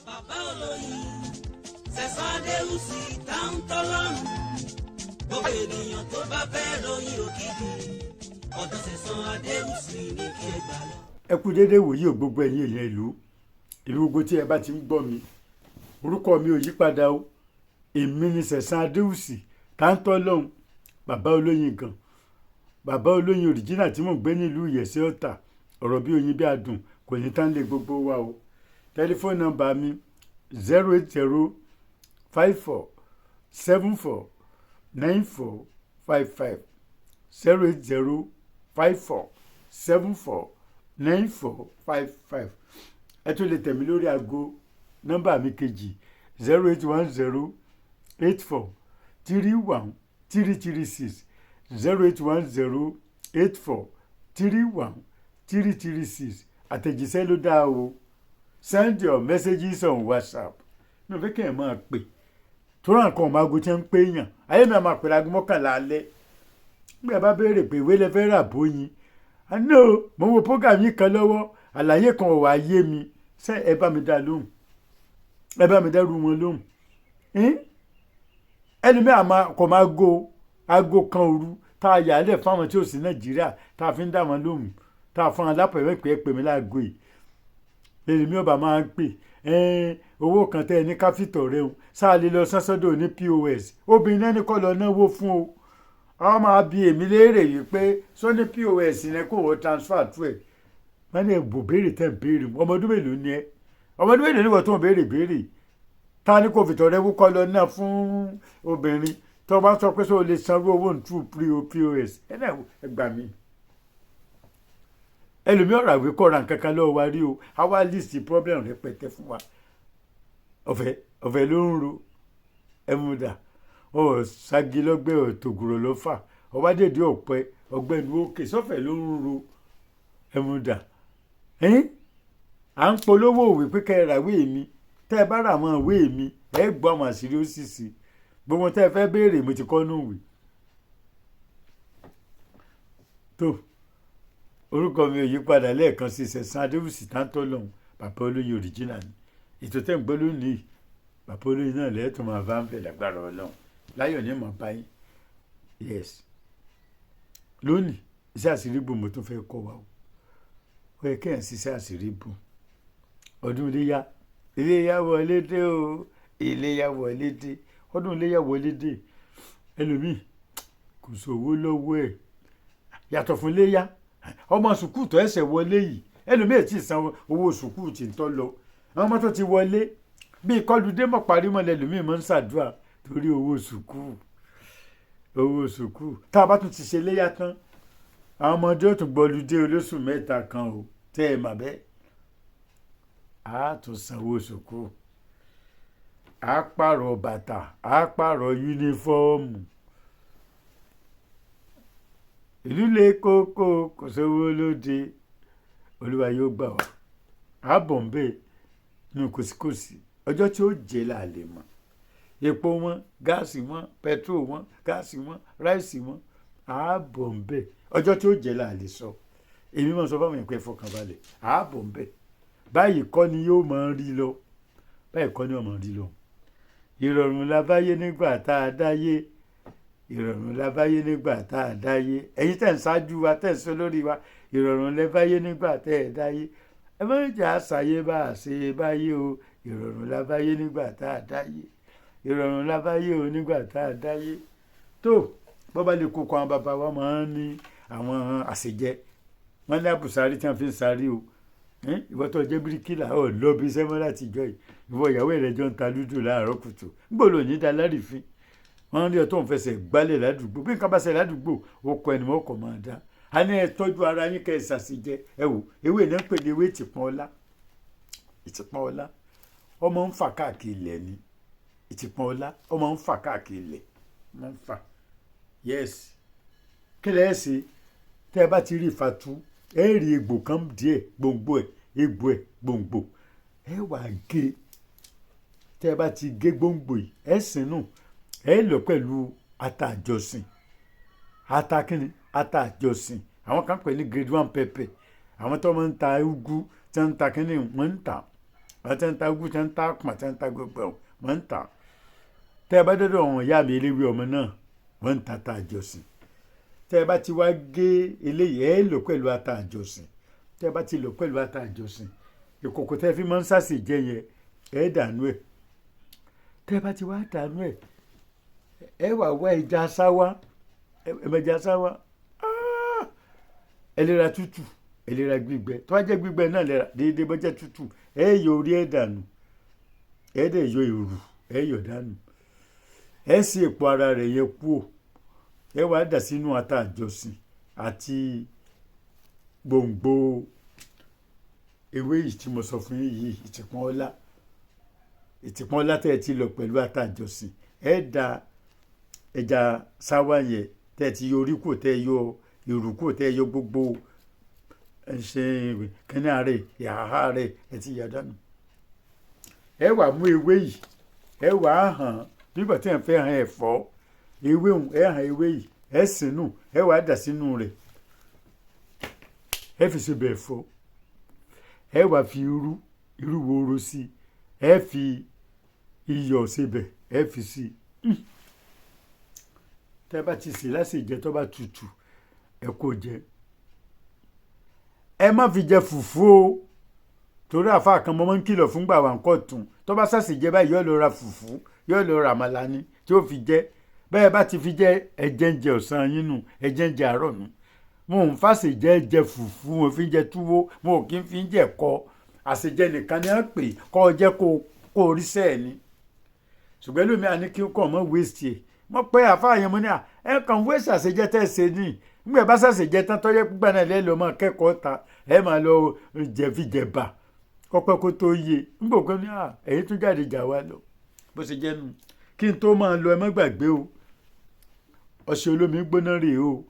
Bàbá olóyin Sẹ̀san Adéwùsì Táńtọ́lọ́run, gbogbo ènìyàn tó bá fẹ́ ròyìn òkìkí, ọ̀dọ̀ Sẹ̀san Adéwùsì ní kí ẹ gbà lọ. Ẹ kú déédéé wòye ò, gbogbo ẹ̀yin èèyàn ìlú ìlú gbogbo tí ẹ bá ti ń gbọ́ mi. Orúkọ mi ò yí padà o. Èmi ni Sẹ̀san Adéwùsì Táńtọ́lọ́hún, bàbá olóyin gan, bàbá olóyin òrìjínà tí mò ń gbé nílùú Ìyẹ̀sẹ̀ Ọ̀tà. Ọ̀rọ̀ bí oyin bí adùn kò ní tán lé gbogbo wa o. Tẹlifóònù nọ́mbà mi, 08054749455, 08054749455. Ẹ tún lè tẹ̀ mí lórí aago nọ́mbà mi kejì, 08108431336, 08108431336. Àtẹ̀jíṣẹ́ ló dáa o. Send your messages on WhatsApp. Mi ò fẹ́ kí ẹ̀ máa pè tó ràn kan ọmọ aago tí ń pè yàn. Ayé mi àmà pẹ̀lú aago 11 alẹ́. Nígbà bá béèrè pé ìwé lẹ fẹ́ rà bóyin, àná mo wo program yìí kan lọ́wọ́, àlàyé kan ò wá yé mi. Ṣé ẹ bá mi dá lóhùn? Ẹ bá mi dárú wọn lóhùn. Ẹni mi àmà kò máa go aago 1 òru tá a yà á lẹ̀ fáwọn tí ò sí Nàìjíríà, tá a fi ń dá wọn lóhùn, tá a fún wọn lápẹ̀rẹ̀ pé ẹ pè mí láago yìí. Èmi mi ọba máa ń pè owó kan tẹ́ ẹ ní káfíntọ̀ rẹ o, sáà lè lọ sásọ́dọ̀ ní POS. Obìnrin náà ní kọ́ lọ náwó fún o. Àwọn máa bi èmi léèrè yìí pé sọ ní POS yẹn kò wọ́n transfer tó ẹ̀. Wọ́n ní ẹ̀bùn béèrè tẹ̀ ń béèrè. Ọmọ ọdún mélòó ni ẹ? Ọmọ ọdún mélòó ni wọ́n tó ń béèrè béèrè? Ta ni kò fìtọ̀ rẹ wúkọ́ lọ náà fún obìnrin tó bá sọ pé sọ lè sanwó owó ní through POS? Ẹ náà ẹ gbà mí. Ẹlòmíì ọ̀rọ̀ àwé kọ́ra nǹkan kan lọ́wọ́ wa rí o, a wá list problem rẹpẹtẹ fún wa. Ọ̀fẹ́ ọ̀fẹ́ ló ń ro ẹ̀múdà ọ̀ ságilọ́gbẹ́ ọ̀tògùrọ̀ ló fà ọ̀wádìí ọ̀pẹ ọ̀gbẹ́ni òkè sọ́fẹ̀ ló ń ro ẹ̀múdà. À ń polówó òwe pé kẹ́ ẹ ra ìwé mi. Tẹ́ ẹ bá rà àwọn ìwé mi, ẹ gbọ́ àwọn àṣírí ó sì sí gbogbo tẹ́ ẹ fẹ́ béèrè, mo ti kọ́ nù ìwé. Tó orúkọ mi ò yí padà lẹ́ẹ̀kan sí, Sẹ̀san Adéwùsì Táńtọ́lọ́hún, bàbá olóyin òrìjínà ni. Ètò tẹ́ ń gbọ́ lónìí, bàbá olóyin náà lẹ́ẹ̀tún máa bá ń bẹ̀ lágbára Ọlọ́run. Láyọ̀ ní mọ̀ báyìí. Yes, lónìí, iṣẹ́ àṣírí bò mo tún fẹ́ kọ́ wa o. Ó yẹ kéèyàn ṣiṣẹ́ àṣírí bò. Ọdún iléyá, iléyá wọlé dé o, iléyá wọlé dé, ọdún iléyá wọlé dé. Ẹlòmíì kò sówó lọ́wọ́ ẹ̀ yàtọ̀ fún iléyá. Ọmọ sùkúù tó ẹsẹ̀ wọlé yìí, ẹlòmíì tí ì san owó sùkúù tí ń tọ́ lọ. Àwọn ọmọ tó ti wọlé bíi kọlùdé mọ̀ parí mọ́ lẹ́lòmíì máa ń ṣàdúrà torí owó sùkúù, owó sùkúù. Tá a bá tún ti ṣe léyà tán, àwọn ọmọdé ó tún gbọlùdé olóṣù 3 kan o. Tẹ́ ẹ mà bẹ́ẹ̀, á tún sanwó sùkúù, á pààrọ̀ bàtà, á pààrọ̀ yúnífọ́ọ̀mù. Ìlú lè kókó, kò sówó lóde. Olúwa yóò gbà wá. Á bọ̀ ń bẹ́ẹ̀ nínú kòsíkòsí. Ọjọ́ tí ó jẹ́ là lè mọ̀. Epo wọn, gáàsì wọn, pẹtrol wọn, gáàsì wọn, ráìsì wọn, á bọ̀ ń bẹ́ẹ̀. Ọjọ́ tí ó jẹ́ là lè sọ. Èmi máa sọ fáwọn èèyàn pé ẹ fọkànbalẹ̀, á bọ̀ ń bẹ́ẹ̀. Báyìí kọ́ ni yóò máa rí lọ, báyìí kọ́ ni yóò máa rí lọ. Ìrọ̀rùn la báyé nígbà tá a dáyé, ìrọ̀rùn la báyé nígbà tá a dáyé. Ẹ̀yin tẹ̀ ń ṣáájú wa, tẹ̀ ń sọ lórí wa, ìrọ̀rùn lẹ báyé nígbà tẹ̀ ẹ̀ dáyé. Ẹ má jà ṣàyé bá a ṣe báyé o. Ìrọ̀rùn la báyé nígbà tá a dáyé, ìrọ̀rùn la báyé o nígbà tá a dáyé. Tó bọ́bá lè kókó, àwọn bàbá wa máa ń ní àwọn àṣejẹ wọ́n ní àbùsárì tí wọ́n fi ń sáré o. Ìwọ tó jẹ́ bíríkìlà ọ̀ lọ bí iṣẹ́ mọ́ láti jọ yìí, ìwọ ìyàwó rẹ̀ jọ ń ta lúdò láàárọ̀ kùtù, ńgbò lò ní da lárìfín. Wọ́n rí ọ tó ń fẹsẹ̀ gbálẹ̀ ládùúgbò. Bí nǹkan bá ṣe ládùúgbò, ó kọ ẹni mọ́ kọ̀ máa dá. A ní ẹ tọ́jú ara yín, kẹ́ ẹ ṣàṣìjẹ. Ẹ wò, ewé náà ń pè ní ewé ìtìpọ́n ọlá. Ìtìpọ́n ọlá, ọmọ ń fà káàkiri ilẹ̀ ni. Ìtìpọ́n ọlá, ọmọ ń fà káàkiri ilẹ̀, ọmọ ń fà. Yes, kí lẹ́ ṣe? Tẹ́ ẹ bá ti rí ìfàtú, ẹ rí egbò kan díẹ̀, gbòǹgbò ẹ̀, egbò ẹ̀, gbòǹgbò ẹ wà gé. Tẹ́ ẹ bá ti gé gbòǹgbò yìí, ẹ sínú ẹ lọ pẹ̀lú ata àjọsìn. Ata kínni? Ata àjọsìn. Àwọn kan pè ní grade 1 pepper. Àwọn tó máa ń ta ugu, tí wọ́n ń ta kínní, wọ́n ń tà. Àti ń ta ugu, tí ń ta àpọ̀n, tí ń ta gbogbo ẹ̀, wọ́n ń tà. Tẹ́ ẹ bá dọ́dọ̀ àwọn ìyá mi eléwé ọmọ náà, wọ́n ń ta ata àjọsìn. Tẹ́ ẹ bá ti wá gé eléyìí, ẹ lò pẹ̀lú ata àjọsìn. Tẹ́ ẹ bá ti lò pẹ̀lú ata àjọsìn, ìkòkò tẹ́ ẹ fi máa ń sàṣì jẹ yẹn, ẹ dànù ẹ̀. Tẹ́ ẹ bá ti wá dànù ẹ̀, ẹ wà wá ẹja sáwá, ẹja sáwá, ẹ lè ra tútù, ẹ lè ra gbígbẹ. Tó bá jẹ́ gbígbẹ náà lè ra déédéé, bó jẹ́ tútù, ẹ yọ orí ẹ dànù, ẹ dẹ̀ yọ ìrù, ẹ yọ dànù, ẹ sì èpo ara rẹ̀ yẹn kúò, ẹ wàá dà sínú ata àjọsìn àti gbòǹgbò ewé yìí tí mo sọ fún yín yìí, ìtìpọ́n ọlá. Ìtìpọ́n ọlá tẹ́ ẹ ti lọ pẹ̀lú ata àjọsìn, ẹ da ẹja sáwá yẹn tẹ́ ẹ ti yọ orí kúò, tẹ́ ẹ yọ ìrù kúò, tẹ́ ẹ yọ gbogbo ẹṣin kínní rẹ̀, ìhàhà rẹ̀, ẹ ti yà dànù. Ẹ wàá mú ewé yìí, ẹ wàá hàn nígbà tí ẹ fẹ́ hàn ẹ̀fọ́ ewé òun, ẹ hàn ewé yìí, ẹ sínú, ẹ wàá dà sínú rẹ̀, ẹ fi ṣe bẹ̀ ẹ̀fọ́. Ẹ wàá fi irú irú woro sí, ẹ fi iyọ̀ sebẹ̀, ẹ fi sí i. Tẹ́ bá ti sè lásìjẹ, tó bá tutù, ẹ kó jẹ. Ẹ má fi jẹ fùfú o, torí àfa kan mo máa ń kìlọ̀ fún gbà wà ń kọ́ tún, tó bá sàṣìjẹ báyìí, yóò lọ ra fùfú, yóò lọ ra àmàlà ni tí ó fi jẹ. Bẹ́ẹ̀ bá ti fi jẹ, ẹ̀jẹ̀ ń jẹ ọ̀sán yín nù, ẹ̀jẹ̀ ń jẹ àárọ̀ nù. Mo ń fàṣejẹ jẹ fùfú, mo fi ń jẹ túwó, mo kì í fi ń jẹ kọ. Àṣejẹ nìkan ni wọ́n pè kọ́ ọ jẹ́ kó o rí sẹ́ẹ̀ ni. Ṣùgbọ́n lómi àní kí n kàn mọ́ waste ẹ̀. Mo pẹ́ àfa yẹn, mo ní à ẹ kàn waste àṣejẹ tẹ́ ẹ ṣe ní nígbà bá ṣàṣejẹ tán, tọ́jẹ́ pípa náà lẹ́ẹ̀ lọ́ máa kẹ́kọ̀ọ́ ta, ẹ máa lọ jẹ fi jẹ̀bà kọ́pẹ́ kó tó yé nígbà kan ní à ẹ̀yìn tún jáde jà wá lọ. Bó ṣe jẹ́ nu. Kí n tó máa lọ, ẹ má gbàgbé o, ọṣẹ olómi gbóná rèé o.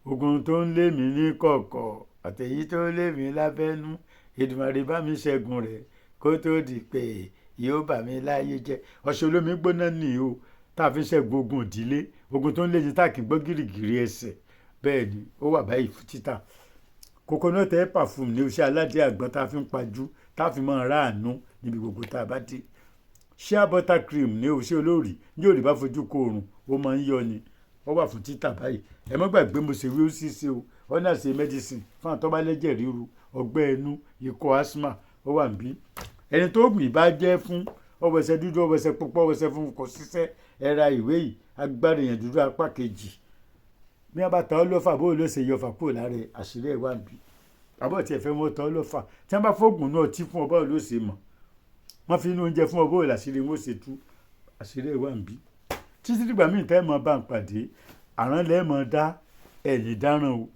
Ogun tó ń lé mi ní kọ̀kọ̀ àtẹ̀yí tó ń lé mi lábẹ́nú, Èdùmàrè bá mi ṣẹ́gun rẹ̀ kó tó di pé yóò bà mí láyé jẹ́. Ọṣẹ olómi gbóná nìyí o, tá a fi ṣẹ́gun ogun ìdílé, ogun tó ń lé ní tá a kì í gbọ́ gìrìgìrì ẹsẹ̀. Bẹ́ẹ̀ ni ó wà báyìí fún títà. Coconut air perfume ní oṣù aládé àgbọn tá a fi ń pajú, tá a fi máa ráàánú níbi gbogbo tá a bá dé. Shea butter cream ní oṣù olóòrì ní òrì bá fojú kó oòrùn, ó máa ń yọ ni. Ó wà fún títà báyìí. Ẹ má gbàgbé, mo ṣe wí ó sì ṣe o, ọ̀nà ṣe medicine fún àtọ́bálẹ́jẹ̀ ríru, ọgbẹ́ ẹnu, ikọ́ asthma, ó wà níbí. Ẹni tó gbìn bá jẹ́ fún ọwọ́sẹ̀ dúdú, ọwọ́sẹ̀ pupa, ọwọ́sẹ̀ fún kò ṣiṣẹ́, ẹ ra ìwé yìí, Agbára Èèyàn Dúdú apá kejì. Bí wọ́n bá ta ọ́ lọ́fà, bó ló ṣe yọ fà kúrò lára àṣírí ẹ̀ wà níbí. Àbọ̀ tí ẹ fẹ́ wọ́n ta ọ́ lọ́fà, tí wọ́n bá fóògùn náà tí fún ọ, báwo ló ṣe mọ̀? Wọ́n fi inú oúnjẹ fún ọ, bó làṣírí wọn ṣe tú? Àṣírí ẹ̀ wà níbí. Títí dìgbà míì tẹ́ ẹ mọ̀ bá ń pàdé, àrán lẹ́ mọ̀ dá, ẹ̀yìn dáràn o.